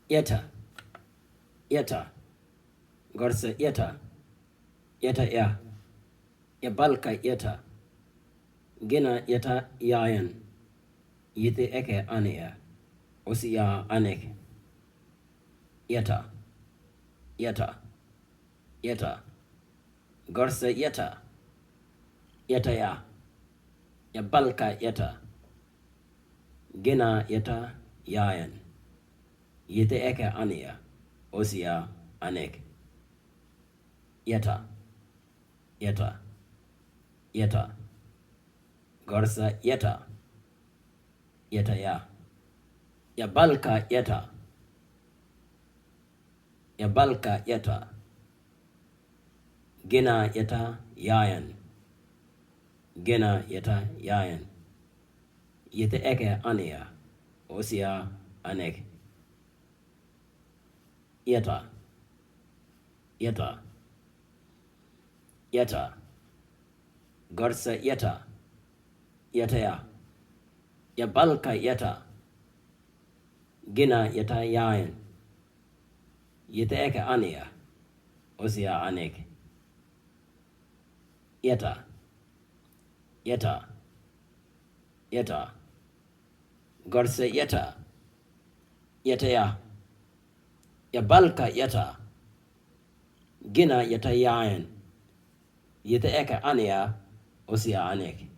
Yeta, Yeta, Gorsa Yeta, Yeta ya, Yabalka Yeta, Gina Yeta Yayan, Yete Eke Anea, Osia Anek, Yeta, Yeta, Yeta, Gorsa Yeta, Yeta ya, Yabalka Yeta, Gina Yeta Yayan, Yete Eke Anea, Osia Anek, Yeta, Yeta, Yeta, Gorsa Yeta, Yeta ya, Yabalka Yeta, Yabalka Yeta, Gina Yeta Yayan, Gina Yeta Yayan, Yete Eke Anea, Osia Anek, Yeta, Yeta, Yeta, Gorsa Yeta, Yeta ya, Yabalka Yeta, Gina Yeta Yayan, Yete Eke Anea, Osia Anek, Yeta, Yeta, Yeta, Gorsa Yeta, Yeta ya, Yabalka Yeta, Gina Yeta Yayan, Yete Eke Anea, Osia Anek.